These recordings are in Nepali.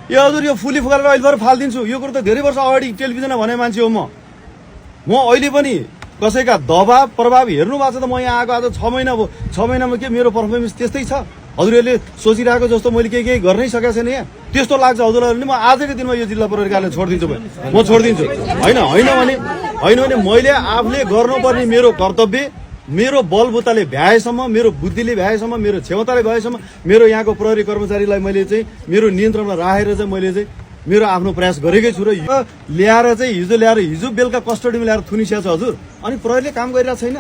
यो हजुर यो फुली फुकालेर अहिले भएर फालिदिन्छु, यो कुरो त धेरै वर्ष अगाडि टेलिभिजनमा भने मान्छे हो म अहिले पनि कसैका दबाब प्रभाव हेर्नु भएको छ त म यहाँ आएको आज 6 महिना भयो। 6 महिनामा के मेरो पर्फर्मेन्स त्यस्तै छ? हजुरहरूले सोचिरहेको जस्तो मैले केही गर्नै सकेको छैन यहाँ? त्यस्तो लाग्छ हजुरहरूले? म आजकै दिनमा यो जिल्ला प्रहरी कार्यालय छोडिदिन्छु, म छोडिदिन्छु। होइन भने मैले आफूले गर्नुपर्ने मेरो कर्तव्य, मेरो बलबुताले भ्याएसम्म, मेरो बुद्धिले भ्याएसम्म, मेरो क्षमताले भएसम्म मेरो यहाँको प्रहरी कर्मचारीलाई मैले चाहिँ मेरो नियन्त्रणमा राखेर चाहिँ मैले चाहिँ मेरो आफ्नो प्रयास गरेकै छु। र ल्याएर चाहिँ हिजो बेलुका कस्टडीमा ल्याएर थुनिस्या छ हजुर। अनि प्रहरीले काम गरिरहेको छैन,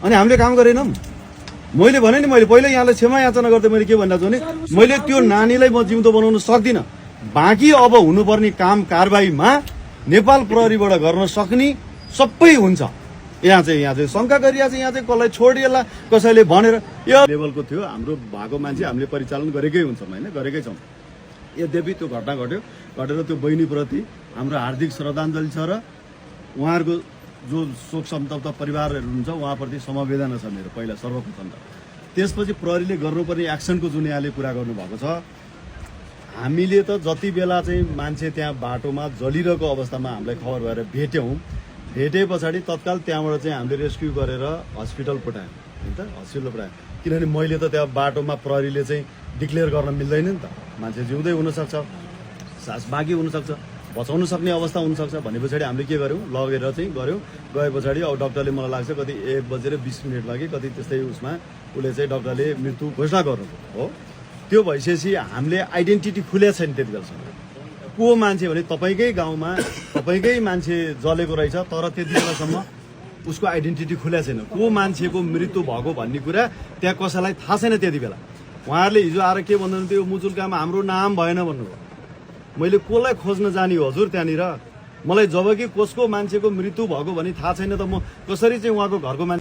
अनि हामीले काम गरेनौँ। मैले भने नि, मैले पहिल्यै यहाँलाई क्षमा याचना गर्दै मैले के भनिरहेको छु भने मैले त्यो नानीलाई म जिउँदो बनाउन सक्दिनँ। बाँकी अब हुनुपर्ने काम कारबाहीमा नेपाल प्रहरीबाट गर्न सक्ने सबै हुन्छ। यहाँ चाहिँ शङ्का गरिरहेको छ, यहाँ चाहिँ कसलाई छोडिएला कसैले भनेर यो लेभलको थियो हाम्रो भएको मान्छे हामीले परिचालन गरेकै हुन्छौँ, होइन गरेकै छौँ। यद्यपि त्यो घटना घटेर त्यो बहिनीप्रति हाम्रो हार्दिक श्रद्धाञ्जली छ र उहाँहरूको जो शोक सन्तप्त परिवारहरू हुन्छ उहाँप्रति समवेदना छ मेरो पहिला सर्वप्रथम त। त्यसपछि प्रहरीले गर्नुपर्ने एक्सनको जुन यहाँले कुरा गर्नुभएको छ, हामीले त जति बेला चाहिँ मान्छे त्यहाँ बाटोमा जलिरहेको अवस्थामा हामीलाई खबर भएर भेटे पछाडि तत्काल त्यहाँबाट चाहिँ हामीले रेस्क्यु गरेर हस्पिटल पठायौँ, होइन त हस्पिटल पठायौँ। किनभने मैले त त्यहाँ बाटोमा प्रहरीले चाहिँ डिक्लेयर गर्न मिल्दैन नि त, मान्छे जिउँदै हुनसक्छ, सास बाँकी हुनसक्छ, बचाउन सक्ने अवस्था हुनसक्छ भन्ने पछाडि हामीले के गर्यौँ, लगेर चाहिँ गए पछाडि अब डाक्टरले मलाई लाग्छ कति 1:20 कि कति त्यस्तै उसमा उसले चाहिँ डाक्टरले मृत्यु घोषणा गर्नु हो। त्यो भइसकेपछि हामीले आइडेन्टिटी खुलेको छैन त्यति बेलासम्म को मान्छे भने तपाईँकै गाउँमा तपाईँकै मान्छे जलेको रहेछ, तर त्यति बेलासम्म उसको आइडेन्टिटी खुलेको छैन। को मान्छेको मृत्यु भएको भन्ने कुरा त्यहाँ कसैलाई थाहा छैन त्यति बेला। उहाँहरूले हिजो आएर के भन्दैन त्यो मुचुल्कामा हाम्रो नाम भएन भन्नुभयो। मैले कसलाई खोज्न जाने हो हजुर त्यहाँनिर? मलाई जब कि कसको मान्छेको मृत्यु भएको भने थाहा छैन त म कसरी चाहिँ उहाँको घरको मान्छे